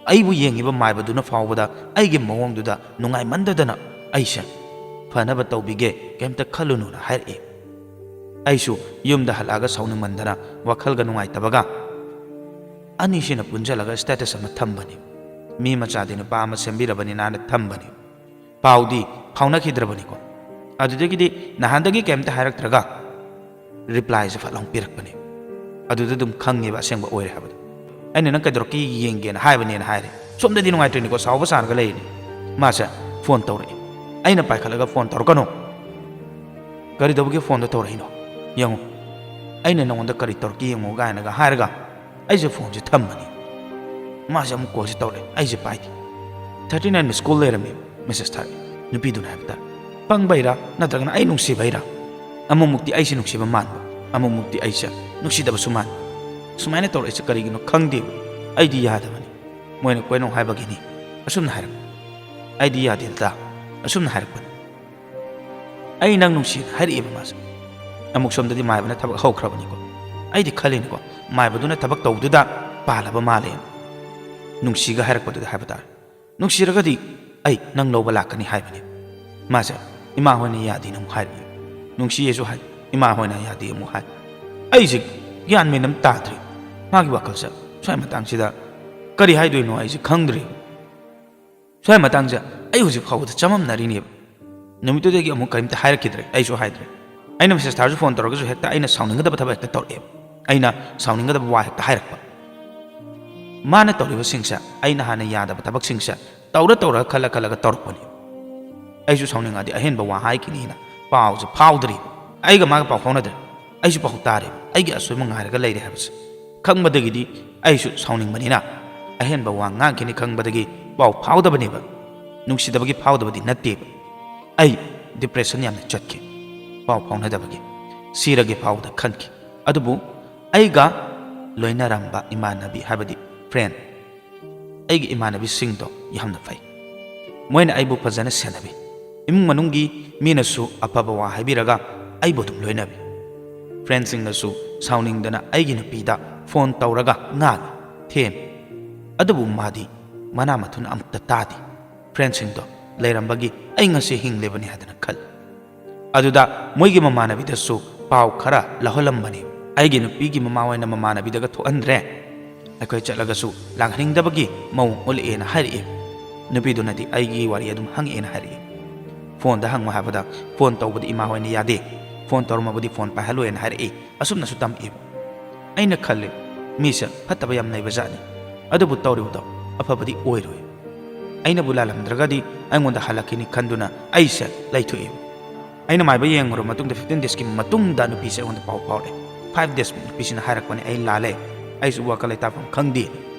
ꯑꯩꯕꯨ ꯌꯦꯡꯉꯤꯕ ꯃꯥꯏꯕꯗꯨꯅ ꯐꯥꯎꯕꯗ ꯑꯩꯒꯤ ꯃꯑꯣꯡꯗꯨꯗ ꯅꯨꯡꯉꯥꯏꯃꯟꯗꯗꯅ ꯑꯩꯁꯦ "ꯐꯅꯕ ꯇꯧꯕꯤꯒꯦ, ꯀꯩꯝꯇ ꯈꯜꯂꯨꯅꯨꯅ" ꯍꯥꯏꯔꯛꯏ꯫ ꯑꯩꯁꯨ ꯌꯨꯝꯗ ꯍꯜꯂꯛꯑꯒ ꯁꯥꯎꯅꯤꯡꯃꯟꯗꯅ ꯋꯥꯈꯜꯒ ꯅꯨꯡꯉꯥꯏꯇꯕꯒ ꯑꯅꯤꯁꯤꯅ ꯄꯨꯟꯁꯤꯜꯂꯒ ꯁ꯭ꯇꯦꯇꯁ ꯑꯃ ꯊꯝꯕꯅꯤ꯫ ꯃꯤ ꯃꯆꯥꯗꯤ ꯅꯨꯄꯥ ꯑꯃ ꯁꯦꯝꯕꯤꯔꯕꯅꯤꯅ ꯊꯝꯕꯅꯤ꯫ ꯄꯥꯎꯗꯤ ꯐꯥꯎꯅꯈꯤꯗ꯭ꯔꯕꯅꯤꯀꯣ꯫ ꯑꯗꯨꯗꯒꯤꯗꯤ ꯅꯍꯥꯟꯗꯒꯤ ꯀꯩꯝꯇ ꯍꯥꯏꯔꯛꯇ꯭ꯔꯒ ꯔꯤꯄ꯭ꯂꯥꯏꯁꯦ ꯐꯠ ꯂꯥꯎ ꯄꯤꯔꯛꯄꯅꯦ꯫ ꯑꯗꯨꯗ ꯑꯗꯨꯝ ꯈꯪꯉꯦꯕ ꯑꯁꯦꯡꯕ ꯑꯣꯏꯔꯦ ꯍꯥꯏꯕꯗꯣ꯫ ꯑꯩꯅ "ꯅꯪ ꯀꯩꯗꯧꯔꯛꯀꯦ ꯌꯦꯡꯒꯦꯅ" ꯍꯥꯏꯕꯅꯦꯅ ꯍꯥꯏꯔꯦ꯫ ꯁꯣꯝꯗꯗꯤ ꯅꯨꯡꯉꯥꯏꯇ꯭ꯔꯤꯅꯤꯀꯣ, ꯁꯥꯎꯕ ꯁꯥꯔꯒ ꯂꯩꯔꯤꯅꯤ꯫ ꯃꯥꯁꯦ ꯐꯣꯟ ꯇꯧꯔꯛꯏ꯫ ꯑꯩꯅ ꯄꯥꯏꯈꯠꯂꯒ, "ꯐꯣꯟ ꯇꯧꯔꯛꯀꯅꯣ꯫ ꯀꯔꯤ ꯇꯧꯕꯒꯤ ꯐꯣꯟꯗꯣ ꯇꯧꯔꯛꯏꯅꯣ? ꯌꯦꯡꯉꯨ, ꯑꯩꯅ ꯅꯉꯣꯟꯗ ꯀꯔꯤ ꯇꯧꯔꯛꯀꯦ ꯌꯦꯡꯉꯨ" ꯀꯥꯏꯅꯒ ꯍꯥꯏꯔꯒ ꯑꯩꯁꯦ ꯐꯣꯟꯁꯦ ꯊꯝꯕꯅꯤ꯫ ꯃꯥꯁꯦ ꯑꯃꯨꯛ ꯀꯣꯜꯁꯦ ꯇꯧꯔꯛꯑꯦ, ꯑꯩꯁꯦ ꯄꯥꯏꯗꯦ꯫ "ꯊꯥꯔꯇꯤ ꯅꯥꯏꯟ ꯃꯤꯁ ꯀꯣꯜ ꯂꯩꯔꯝꯃꯦ", ꯃꯦꯁꯦꯖ ꯊꯥꯔꯛꯑꯦ꯫ ꯅꯨꯄꯤꯗꯨꯅ ꯍꯥꯏꯕꯗ, ꯄꯪꯕꯩꯔꯥ ꯅꯠꯇ꯭ꯔꯒꯅ ꯑꯩ ꯅꯨꯡꯁꯤꯕꯩꯔꯥ? ꯑꯃꯨꯛꯃꯨꯛꯇꯤ ꯑꯩꯁꯦ ꯅꯨꯡꯁꯤꯕ ꯃꯥꯟꯕ, ꯑꯃꯨꯛꯃꯨꯛꯇꯤ ꯑꯩꯁꯦ ꯅꯨꯡꯁꯤꯗꯕꯁꯨ ꯃꯥꯟꯕ꯫ ꯁꯨꯃꯥꯏꯅ ꯇꯧꯔꯛꯏꯁꯦ ꯀꯔꯤꯒꯤꯅꯣ ꯈꯪꯗꯦꯕ꯫ ꯑꯩꯗꯤ ꯌꯥꯗꯕꯅꯤ꯫ ꯃꯣꯏꯅ ꯀꯣꯏꯅꯧ ꯍꯥꯏꯕꯒꯤꯅꯤ꯫ ꯑꯁꯨꯝꯅ ꯍꯥꯏꯔꯛꯄ꯫ ꯑꯩꯗꯤ ꯌꯥꯗꯦꯗ꯫ ꯑꯁꯨꯝꯅ ꯍꯥꯏꯔꯛꯄꯅꯤ꯫ "ꯑꯩ ꯅꯪ ꯅꯨꯡꯁꯤꯅ" ꯍꯥꯏꯔꯛꯑꯦꯕ ꯃꯥꯁꯦ꯫ ꯑꯃꯨꯛ ꯁꯣꯝꯗꯗꯤ ꯃꯥꯏꯕꯅ ꯊꯕꯛ ꯍꯧꯈ꯭ꯔꯕꯅꯤꯀꯣ꯫ ꯑꯩꯗꯤ ꯈꯜꯂꯤꯅꯤꯀꯣ, ꯃꯥꯏꯕꯗꯨꯅ ꯊꯕꯛ ꯇꯧꯕꯗꯨꯗ ꯄꯥꯜꯂꯕ ꯃꯥꯜꯂꯦꯅ꯫ ꯅꯨꯡꯁꯤꯒ ꯍꯥꯏꯔꯛꯄꯗꯨꯗ ꯍꯥꯏꯕ ꯇꯥꯔꯦ꯫ "ꯅꯨꯡꯁꯤꯔꯒꯗꯤ ꯑꯩ ꯅꯪ ꯂꯧꯕ ꯂꯥꯛꯀꯅꯤ" ꯍꯥꯏꯕꯅꯦ꯫ ꯃꯥꯁꯦ, "ꯏꯃꯥ ꯍꯣꯏꯅ ꯌꯥꯗꯦꯅ" ꯑꯃꯨꯛ ꯍꯥꯏꯔꯛꯏ꯫ "ꯅꯨꯡꯁꯤꯌꯦꯁꯨ" ꯍꯥꯏ, "ꯏꯃꯥ ꯍꯣꯏꯅ ꯌꯥꯗꯦ" ꯑꯃꯨꯛ ꯍꯥꯏ꯫ ꯑꯩꯁꯦ ꯒ꯭ꯌꯥꯟ ꯃꯦꯟ ꯑꯃ ꯇꯥꯗ꯭ꯔꯦ ꯃꯥꯒꯤ ꯋꯥꯈꯜꯁꯦ꯫ ꯁ꯭ꯋꯥꯏ ꯃꯇꯥꯡꯁꯤꯗ ꯀꯔꯤ ꯍꯥꯏꯗꯣꯏꯅꯣ ꯑꯩꯁꯦ ꯈꯪꯗ꯭ꯔꯦ꯫ ꯁ꯭ꯋꯥꯏ ꯃꯇꯥꯡꯁꯦ ꯑꯩ ꯍꯧꯖꯤꯛ ꯐꯥꯎꯕꯗ ꯆꯃꯝꯅꯔꯤꯅꯦꯕ꯫ ꯅꯨꯃꯤꯠꯇꯨꯗꯒꯤ ꯑꯃꯨꯛ ꯀꯔꯤꯝꯇ ꯍꯥꯏꯔꯛꯈꯤꯗ꯭ꯔꯦ, ꯑꯩꯁꯨ ꯍꯥꯏꯗ꯭ꯔꯦ꯫ ꯑꯩꯅ ꯃꯦꯁꯦꯖ ꯊꯥꯔꯁꯨ, ꯐꯣꯟ ꯇꯧꯔꯒꯁꯨ ꯍꯦꯛꯇ ꯑꯩꯅ ꯁꯥꯎꯅꯤꯡꯒꯗꯕ ꯊꯕꯛ ꯍꯦꯛꯇ ꯇꯧꯔꯛꯑꯦꯕ꯫ ꯑꯩꯅ ꯁꯥꯎꯅꯤꯡꯒꯗꯕ ꯋꯥ ꯍꯦꯛꯇ ꯍꯥꯏꯔꯛꯄ꯫ ꯃꯥꯅ ꯇꯧꯔꯤꯕꯁꯤꯡꯁꯦ ꯑꯩꯅ ꯍꯥꯟꯅ ꯌꯥꯗꯕ ꯊꯕꯛꯁꯤꯡꯁꯦ ꯇꯧꯔ ꯇꯧꯔꯒ, ꯈꯜꯂ ꯈꯜꯂꯒ ꯇꯧꯔꯛꯄꯅꯦ꯫ ꯑꯩꯁꯨ ꯁꯥꯎꯅꯤꯡꯉꯗꯤ ꯑꯍꯦꯟꯕ ꯋꯥ ꯍꯥꯏꯈꯤꯅꯤꯅ ꯄꯥꯎꯁꯦ ꯐꯥꯎꯗ꯭ꯔꯤ꯫ ꯑꯩꯒ ꯃꯥꯒ ꯄꯥꯎ ꯐꯥꯎꯅꯗ꯭ꯔꯦ꯫ ꯑꯩꯁꯨ ꯄꯥꯎ ꯇꯥꯔꯦ꯫ ꯑꯩꯒꯤ ꯑꯁꯣꯏꯕ ꯉꯥꯏꯔꯒ ꯂꯩꯔꯦ ꯍꯥꯏꯕꯁꯦ ꯈꯪꯕꯗꯒꯤꯗꯤ ꯑꯩꯁꯨ ꯁꯥꯎꯅꯤꯡꯕꯅꯤꯅ ꯑꯍꯦꯟꯕ ꯋꯥ ꯉꯥꯡꯈꯤꯅꯤ ꯈꯪꯕꯗꯒꯤ ꯄꯥꯎ ꯐꯥꯎꯗꯕꯅꯦꯕ꯫ ꯅꯨꯡꯁꯤꯗꯕꯒꯤ ꯐꯥꯎꯗꯕꯗꯤ ꯅꯠꯇꯦꯕ꯫ ꯑꯩ ꯗꯤꯄ꯭ꯔꯦꯁꯟ ꯌꯥꯝꯅ ꯆꯠꯈꯤ꯫ ꯄꯥꯎ ꯐꯥꯎꯅꯗꯕꯒꯤ ꯁꯤꯔꯒꯦ ꯐꯥꯎꯗ ꯈꯟꯈꯤ꯫ ꯑꯗꯨꯕꯨ ꯑꯩꯒ ꯂꯣꯏꯅꯔꯝꯕ ꯏꯃꯥꯟꯅꯕꯤ, ꯍꯥꯏꯕꯗꯤ ꯐ꯭ꯔꯦꯟ, ꯑꯩꯒꯤ ꯏꯃꯥꯟꯅꯕꯤꯁꯤꯡꯗꯣ ꯌꯥꯝꯅ ꯐꯩ꯫ ꯃꯣꯏꯅ ꯑꯩꯕꯨ ꯐꯖꯅ ꯁꯦꯟꯅꯕꯤ꯫ ꯏꯃꯨꯡ ꯃꯅꯨꯡꯒꯤ ꯃꯤꯅꯁꯨ ꯑꯐꯕ ꯋꯥ ꯍꯥꯏꯕꯤꯔꯒ ꯑꯩꯕꯨ ꯑꯗꯨꯝ ꯂꯣꯏꯅꯕꯤ꯫ ꯐ꯭ꯔꯦꯟꯁꯤꯡꯅꯁꯨ ꯁꯥꯎꯅꯤꯡꯗꯅ ꯑꯩꯒꯤ ꯅꯨꯄꯤꯗ ꯐꯣꯟ ꯇꯧꯔꯒ ꯉꯥꯡꯉꯤ, ꯊꯦꯝꯃꯤ꯫ ꯑꯗꯨꯕꯨ ꯃꯥꯗꯤ ꯃꯅꯥ ꯃꯊꯨꯟ ꯑꯃꯨꯛꯇ ꯇꯥꯗꯦ꯫ ꯐ꯭ꯔꯦꯟꯁꯤꯡꯗꯣ ꯂꯩꯔꯝꯕꯒꯤ ꯑꯩ ꯉꯁꯤ ꯍꯤꯡꯂꯤꯕꯅꯤ ꯍꯥꯏꯗꯅ ꯈꯜꯂꯤ꯫ ꯑꯗꯨꯗ ꯃꯣꯏꯒꯤ ꯃꯃꯥꯟꯅꯕꯤꯗꯁꯨ ꯄꯥꯎ ꯈꯔ ꯂꯧꯍꯜꯂꯝꯕꯅꯤ꯫ ꯑꯩꯒꯤ ꯅꯨꯄꯤꯒꯤ ꯃꯃꯥ ꯍꯣꯏꯅ ꯃꯃꯥꯟꯅꯕꯤꯗꯒ ꯊꯣꯛꯍꯟꯗ꯭ꯔꯦ꯫ ꯑꯩꯈꯣꯏ ꯆꯠꯂꯒꯁꯨ ꯂꯥꯛꯍꯟꯅꯤꯡꯗꯕꯒꯤ ꯃꯑꯣꯡ ꯎꯠꯂꯛꯑꯦꯅ ꯍꯥꯏꯔꯛꯑꯦ꯫ ꯅꯨꯄꯤꯗꯨꯅꯗꯤ ꯑꯩꯒꯤ ꯋꯥꯔꯤ ꯑꯗꯨꯝ ꯍꯪꯉꯛꯑꯦꯅ ꯍꯥꯏꯔꯛꯑꯦ꯫ ꯐꯣꯟꯗ ꯍꯪꯉꯨ ꯍꯥꯏꯕꯗ ꯐꯣꯟ ꯇꯧꯕꯗꯤ ꯏꯃꯥ ꯍꯣꯏꯅ ꯌꯥꯗꯦ꯫ ꯐꯣꯟ ꯇꯧꯔꯝꯃꯕꯗꯤ ꯐꯣꯟ ꯄꯥꯏꯍꯜꯂꯣꯏꯅ ꯍꯥꯏꯔꯛꯏ꯫ ꯑꯁꯨꯝꯅꯁꯨ ꯇꯝꯃꯛꯑꯦꯕ꯫ ꯑꯩꯅ ꯈꯜꯂꯦ, ꯃꯤꯁꯦ ꯐꯠꯇꯕ ꯌꯥꯝ ꯂꯩꯕꯖꯥꯠꯅꯤ꯫ ꯑꯗꯨꯕꯨ ꯇꯧꯔꯤꯕꯗꯣ ꯑꯐꯕꯗꯤ ꯑꯣꯏꯔꯣꯏ꯫ ꯑꯩꯅꯕꯨ ꯂꯥꯜꯂꯝꯗ꯭ꯔꯒꯗꯤ ꯑꯩꯉꯣꯟꯗ ꯍꯜꯂꯛꯈꯤꯅꯤ ꯈꯟꯗꯨꯅ ꯑꯩꯁꯦ ꯂꯩꯊꯣꯛꯏ꯫ ꯑꯩꯅ ꯃꯥꯏꯕ ꯌꯦꯡꯉꯨꯔꯕ ꯃꯇꯨꯡꯗ, fifteen days ꯀꯤ ꯃꯇꯨꯡꯗ ꯅꯨꯄꯤꯁꯦ ꯑꯩꯉꯣꯟꯗ ꯄꯥꯎ ꯐꯥꯎꯔꯛꯑꯦ꯫ Five days ꯅꯨꯄꯤꯁꯤꯅ ꯍꯥꯏꯔꯛꯄꯅꯦ, "ꯑꯩ ꯂꯥꯜꯂꯦ, ꯑꯩꯁꯨ ꯋꯥꯈꯜ ꯂꯩꯇꯥꯐꯝ ꯈꯪꯗꯦ"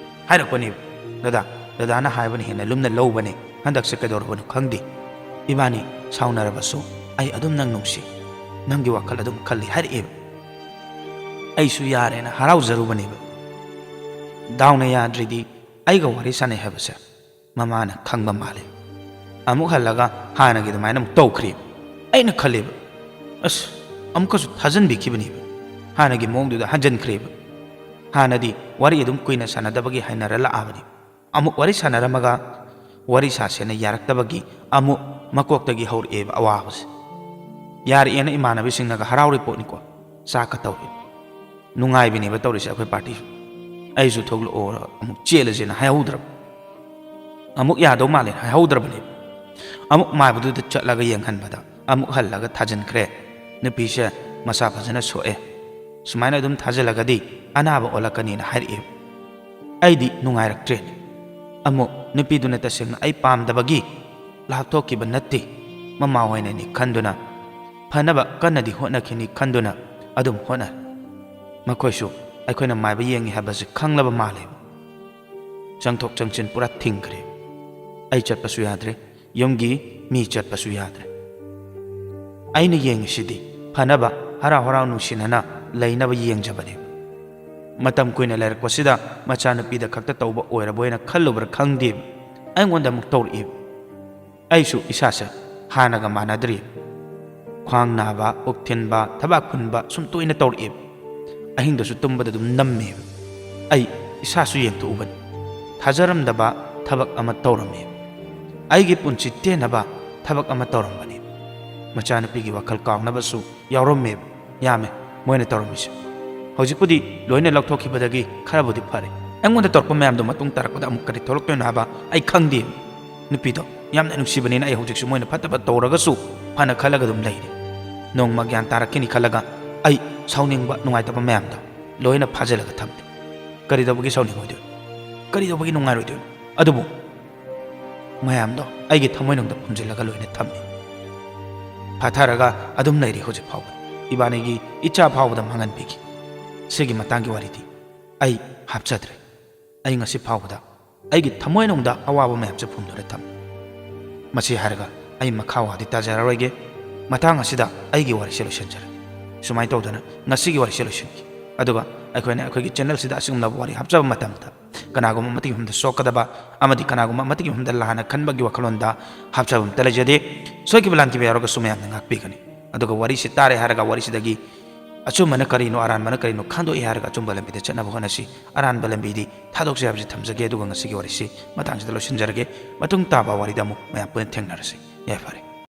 ꯍꯥꯏꯔꯛꯄꯅꯦ꯫ "ꯗꯗꯥ, ꯗꯗꯥꯅ ꯍꯥꯏꯕꯅ ꯍꯦꯟꯅ ꯂꯨꯝꯅ ꯂꯧꯕꯅꯦ, ꯍꯟꯗꯛꯁꯦ ꯀꯩꯗꯧꯔꯕꯅꯣ ꯈꯪꯗꯦ, ꯏꯕꯥꯅꯤ ꯁꯥꯎꯅꯔꯕꯁꯨ ꯑꯩ ꯑꯗꯨꯝ ꯅꯪ ꯅꯨꯡꯁꯤ, ꯅꯪꯒꯤ ꯋꯥꯈꯜ ꯑꯗꯨꯝ ꯈꯜꯂꯤ" ꯍꯥꯏꯔꯛꯑꯦꯕ꯫ ꯑꯩꯁꯨ ꯌꯥꯔꯦꯅ ꯍꯔꯥꯎꯖꯔꯨꯕꯅꯦꯕ꯫ ꯗꯥꯎꯅ ꯌꯥꯗ꯭ꯔꯤꯗꯤ ꯑꯩꯒ ꯋꯥꯔꯤ ꯁꯥꯟꯅꯩ ꯍꯥꯏꯕꯁꯦ ꯃꯃꯥꯅ ꯈꯪꯕ ꯃꯥꯜꯂꯦ꯫ ꯑꯃꯨꯛ ꯍꯜꯂꯒ ꯍꯥꯟꯅꯒꯤ ꯑꯗꯨꯃꯥꯏꯅ ꯑꯃꯨꯛ ꯇꯧꯈ꯭ꯔꯦꯕ꯫ ꯑꯩꯅ ꯈꯜꯂꯦꯕ, ꯑꯁ, ꯑꯃꯨꯛꯀꯁꯨ ꯊꯥꯖꯤꯟꯕꯤꯈꯤꯕꯅꯦꯕ꯫ ꯍꯥꯟꯅꯒꯤ ꯃꯑꯣꯡꯗꯨꯗ ꯍꯟꯖꯤꯟꯈ꯭ꯔꯦꯕ꯫ ꯍꯥꯟꯅꯗꯤ ꯋꯥꯔꯤ ꯑꯗꯨꯝ ꯀꯨꯏꯅ ꯁꯥꯟꯅꯗꯕꯒꯤ ꯍꯩꯅꯔ ꯂꯥꯛꯑꯕꯅꯤ꯫ ꯑꯃꯨꯛ ꯋꯥꯔꯤ ꯁꯥꯟꯅꯔꯝꯃꯒ ꯋꯥꯔꯤ ꯁꯥꯁꯦꯅ ꯌꯥꯔꯛꯇꯕꯒꯤ ꯑꯃꯨꯛ ꯃꯀꯣꯛꯇꯒꯤ ꯍꯧꯔꯛꯑꯦꯕ ꯑꯋꯥꯕꯁꯦ꯫ ꯌꯥꯔꯛꯑꯦꯅ ꯏꯃꯥꯟꯅꯕꯤꯁꯤꯡꯅꯒ ꯍꯔꯥꯎꯔꯤ ꯄꯣꯠꯅꯤꯀꯣ, ꯆꯥꯛꯀ ꯇꯧꯔꯦ꯫ ꯅꯨꯡꯉꯥꯏꯕꯤꯅꯦꯕ ꯇꯧꯔꯤꯁꯦ ꯑꯩꯈꯣꯏ party ꯁꯨ꯫ ꯑꯩꯁꯨ ꯊꯣꯛꯂꯛꯑꯣ, ꯑꯃꯨꯛ ꯆꯦꯜꯂꯁꯦꯅ ꯍꯥꯏꯍꯧꯗ꯭ꯔꯕ꯫ ꯑꯃꯨꯛ ꯌꯥꯗꯧ ꯃꯥꯜꯂꯦ ꯍꯥꯏꯍꯧꯗ꯭ꯔꯕꯅꯦꯕ꯫ ꯑꯃꯨꯛ ꯃꯥꯏꯕꯗꯨꯗ ꯆꯠꯂꯒ ꯌꯦꯡꯍꯟꯕꯗ ꯑꯃꯨꯛ ꯍꯜꯂꯒ ꯊꯥꯖꯤꯟꯈ꯭ꯔꯦ꯫ ꯅꯨꯄꯤꯁꯦ ꯃꯁꯥ ꯐꯖꯅ ꯁꯣꯛꯑꯦ꯫ ꯁꯨꯃꯥꯏꯅ ꯑꯗꯨꯝ ꯊꯥꯖꯤꯜꯂꯒꯗꯤ ꯑꯅꯥꯕ ꯑꯣꯜꯂꯛꯀꯅꯤꯅ ꯍꯥꯏꯔꯛꯑꯦ꯫ ꯑꯩꯗꯤ ꯅꯨꯡꯉꯥꯏꯔꯛꯇ꯭ꯔꯦꯅꯦ꯫ ꯑꯃꯨꯛ ꯅꯨꯄꯤꯗꯨꯅ ꯇꯁꯦꯡꯅ ꯑꯩ ꯄꯥꯝꯗꯕꯒꯤ ꯂꯥꯞꯊꯣꯛꯈꯤꯕ ꯅꯠꯇꯦ, ꯃꯃꯥ ꯍꯣꯏꯅꯅꯤ ꯈꯟꯗꯨꯅ ꯐꯅꯕ ꯀꯟꯅꯗꯤ ꯍꯣꯠꯅꯈꯤꯅꯤ ꯈꯟꯗꯨꯅ ꯑꯗꯨꯝ ꯍꯣꯠꯅꯔꯦ꯫ ꯃꯈꯣꯏꯁꯨ ꯑꯩꯈꯣꯏꯅ ꯃꯥꯏꯕ ꯌꯦꯡꯉꯤ ꯍꯥꯏꯕꯁꯤ ꯈꯪꯂꯕ ꯃꯥꯜꯂꯦ꯫ ꯆꯪꯊꯣꯛ ꯆꯪꯁꯤꯟ ꯄꯨꯔꯥ ꯊꯤꯡꯈ꯭ꯔꯦ꯫ ꯑꯩ ꯆꯠꯄꯁꯨ ꯌꯥꯗ꯭ꯔꯦ, ꯌꯨꯝꯒꯤ ꯃꯤ ꯆꯠꯄꯁꯨ ꯌꯥꯗ꯭ꯔꯦ꯫ ꯑꯩꯅ ꯌꯦꯡꯉꯤꯁꯤꯗꯤ ꯐꯅꯕ, ꯍꯔꯥꯎ ꯍꯔꯥꯎ ꯅꯨꯡꯁꯤꯅꯅ ꯂꯩꯅꯕ ꯌꯦꯡꯖꯕꯅꯦ꯫ ꯃꯇꯝ ꯀꯨꯏꯅ ꯂꯩꯔꯛꯄꯁꯤꯗ ꯃꯆꯥꯅꯨꯄꯤꯗ ꯈꯛꯇ ꯇꯧꯕ ꯑꯣꯏꯔꯕꯣꯏꯅ ꯈꯜꯂꯨꯕ꯭ꯔꯥ ꯈꯪꯗꯦ, ꯑꯩꯉꯣꯟꯗ ꯑꯃꯨꯛ ꯇꯧꯔꯛꯏ꯫ ꯑꯩꯁꯨ ꯏꯁꯥꯁꯦ ꯍꯥꯟꯅꯒ ꯃꯥꯟꯅꯗ꯭ꯔꯤ꯫ ꯈ꯭ꯋꯥꯡ ꯅꯥꯕ, ꯄꯨꯛ ꯊꯤꯟꯕ, ꯊꯕꯥꯛ ꯐꯨꯟꯕ ꯁꯨꯝ ꯇꯣꯏꯅ ꯇꯧꯔꯛꯑꯦꯕ꯫ ꯑꯍꯤꯡꯗꯁꯨ ꯇꯨꯝꯕꯗ ꯑꯗꯨꯝ ꯅꯝꯃꯦꯕ꯫ ꯑꯩ ꯏꯁꯥꯁꯨ ꯌꯦꯡꯊꯣꯛꯎꯕꯅꯤ꯫ ꯊꯥꯖꯔꯝꯗꯕ ꯊꯕꯛ ꯑꯃ ꯇꯧꯔꯝꯃꯦꯕ꯫ ꯑꯩꯒꯤ ꯄꯨꯟꯁꯤ ꯇꯦꯟꯅꯕ ꯊꯕꯛ ꯑꯃ ꯇꯧꯔꯝꯕꯅꯦꯕ꯫ ꯃꯆꯥꯅꯨꯄꯤꯒꯤ ꯋꯥꯈꯜ ꯀꯥꯎꯅꯕꯁꯨ ꯌꯥꯎꯔꯝꯃꯦꯕ꯫ ꯌꯥꯝꯃꯦ ꯃꯣꯏꯅ ꯇꯧꯔꯝꯃꯤꯁꯦ꯫ ꯍꯧꯖꯤꯛꯄꯨꯗꯤ ꯂꯣꯏꯅ ꯂꯧꯊꯣꯛꯈꯤꯕꯗꯒꯤ ꯈꯔꯕꯨꯗꯤ ꯐꯔꯦ꯫ ꯑꯩꯉꯣꯟꯗ ꯇꯧꯔꯛꯄ ꯃꯌꯥꯝꯗꯣ ꯃꯇꯨꯡ ꯇꯥꯔꯛꯄꯗ ꯑꯃꯨꯛ ꯀꯔꯤ ꯊꯣꯛꯂꯛꯇꯣꯏꯅꯣ ꯍꯥꯏꯕ ꯑꯩ ꯈꯪꯗꯦ꯫ ꯅꯨꯄꯤꯗꯣ ꯌꯥꯝꯅ ꯅꯨꯡꯁꯤꯕꯅꯤꯅ ꯑꯩ ꯍꯧꯖꯤꯛꯁꯨ ꯃꯣꯏꯅ ꯐꯠꯇꯕ ꯇꯧꯔꯒꯁꯨ ꯐꯅ ꯈꯜꯂꯒ ꯑꯗꯨꯝ ꯂꯩꯔꯤ꯫ ꯅꯣꯡꯃ ꯒ꯭ꯌꯥꯟ ꯇꯥꯔꯛꯈꯤꯅꯤ ꯈꯜꯂꯒ ꯑꯩ ꯁꯥꯎꯅꯤꯡꯕ, ꯅꯨꯡꯉꯥꯏꯇꯕ ꯃꯌꯥꯝꯗꯣ ꯂꯣꯏꯅ ꯐꯥꯖꯤꯜꯂꯒ ꯊꯝꯂꯦ꯫ ꯀꯔꯤꯗꯧꯕꯒꯤ ꯁꯥꯎꯅꯤꯡꯉꯣꯏꯗꯣꯏꯅꯣ? ꯀꯔꯤ ꯇꯧꯕꯒꯤ ꯅꯨꯡꯉꯥꯏꯔꯣꯏꯗꯣꯏꯅꯣ? ꯑꯗꯨꯕꯨ ꯃꯌꯥꯝꯗꯣ ꯑꯩꯒꯤ ꯊꯃꯣꯏꯅꯨꯡꯗ ꯐꯨꯝꯖꯤꯜꯂꯒ ꯂꯣꯏꯅ ꯊꯝꯃꯤ꯫ ꯐꯥꯊꯔꯒ ꯑꯗꯨꯝ ꯂꯩꯔꯤ ꯍꯧꯖꯤꯛ ꯐꯥꯎꯕ꯫ ꯏꯕꯥꯅꯤꯒꯤ ꯏꯆꯥ ꯐꯥꯎꯕꯗ ꯃꯥꯡꯍꯟꯕꯤꯈꯤ꯫ ꯁꯤꯒꯤ ꯃꯇꯥꯡꯒꯤ ꯋꯥꯔꯤꯗꯤ ꯑꯩ ꯍꯥꯞꯆꯗ꯭ꯔꯦ꯫ ꯑꯩ ꯉꯁꯤ ꯐꯥꯎꯕꯗ ꯑꯩꯒꯤ ꯊꯃꯣꯏꯅꯨꯡꯗ ꯑꯋꯥꯕ ꯃꯌꯥꯝꯁꯦ ꯐꯨꯝꯗꯨꯅ ꯊꯝꯃꯤ꯫ ꯃꯁꯤ ꯍꯥꯏꯔꯒ ꯑꯩ ꯃꯈꯥ ꯋꯥꯗꯤ ꯇꯥꯖꯔꯔꯣꯏꯒꯦ꯫ ꯃꯇꯥꯡ ꯑꯁꯤꯗ ꯑꯩꯒꯤ ꯋꯥꯔꯤꯁꯦ ꯂꯣꯏꯁꯤꯟꯖꯔꯒꯦ꯫ ꯁꯨꯃꯥꯏꯅ ꯇꯧꯗꯅ ꯉꯁꯤꯒꯤ ꯋꯥꯔꯤꯁꯦ ꯂꯣꯏꯁꯤꯟꯈꯤ꯫ ꯑꯗꯨꯒ ꯑꯩꯈꯣꯏꯅ ꯑꯩꯈꯣꯏꯒꯤ ꯆꯦꯅꯦꯜꯁꯤꯗ ꯑꯁꯤꯒꯨꯝꯂꯕ ꯋꯥꯔꯤ ꯍꯥꯞꯆꯕ ꯃꯇꯝꯗ ꯀꯅꯥꯒꯨꯝꯕ ꯑꯃꯠꯇꯒꯤ ꯃꯐꯝꯗ ꯁꯣꯛꯀꯗꯕ ꯑꯃꯗꯤ ꯀꯅꯥꯒꯨꯝꯕ ꯑꯃꯠꯇꯒꯤ ꯃꯐꯝꯗ ꯂꯥꯟꯅ ꯈꯟꯕꯒꯤ ꯋꯥꯈꯜꯂꯣꯟꯗ ꯍꯥꯞꯆꯕ ꯑꯃꯠꯇ ꯂꯩꯖꯗꯦ꯫ ꯁꯣꯏꯈꯤꯕ ꯂꯥꯟꯈꯤꯕ ꯌꯥꯎꯔꯒꯁꯨ ꯃꯌꯥꯝꯅ ꯉꯥꯛꯄꯤꯒꯅꯤ꯫ ꯑꯗꯨꯒ ꯋꯥꯔꯤꯁꯤ ꯇꯥꯔꯦ ꯍꯥꯏꯔꯒ ꯋꯥꯔꯤꯁꯤꯗꯒꯤ ꯑꯆꯨꯝꯕꯅ ꯀꯔꯤꯅꯣ, ꯑꯔꯥꯟꯕꯅ ꯀꯔꯤꯅꯣ ꯈꯟꯗꯣꯛꯏ ꯍꯥꯏꯔꯒ ꯑꯆꯨꯝꯕ ꯂꯝꯕꯤꯗ ꯆꯠꯅꯕ ꯍꯣꯠꯅꯁꯤ꯫ ꯑꯔꯥꯟꯕ ꯂꯝꯕꯤꯗꯤ ꯊꯥꯗꯣꯛꯁꯤ ꯍꯥꯏꯕꯁꯤ ꯊꯝꯖꯒꯦ꯫ ꯑꯗꯨꯒ ꯉꯁꯤꯒꯤ ꯋꯥꯔꯤꯁꯤ ꯃꯇꯥꯡꯁꯤꯗ ꯂꯣꯏꯁꯤꯟꯖꯔꯒꯦ꯫ ꯃꯇꯨꯡ ꯇꯥꯕ ꯋꯥꯔꯤꯗ ꯑꯃꯨꯛ ꯃꯌꯥꯝ ꯄꯨꯟꯅ ꯊꯦꯡꯅꯔꯁꯤ꯫ ꯌꯥꯏꯐꯔꯦ꯫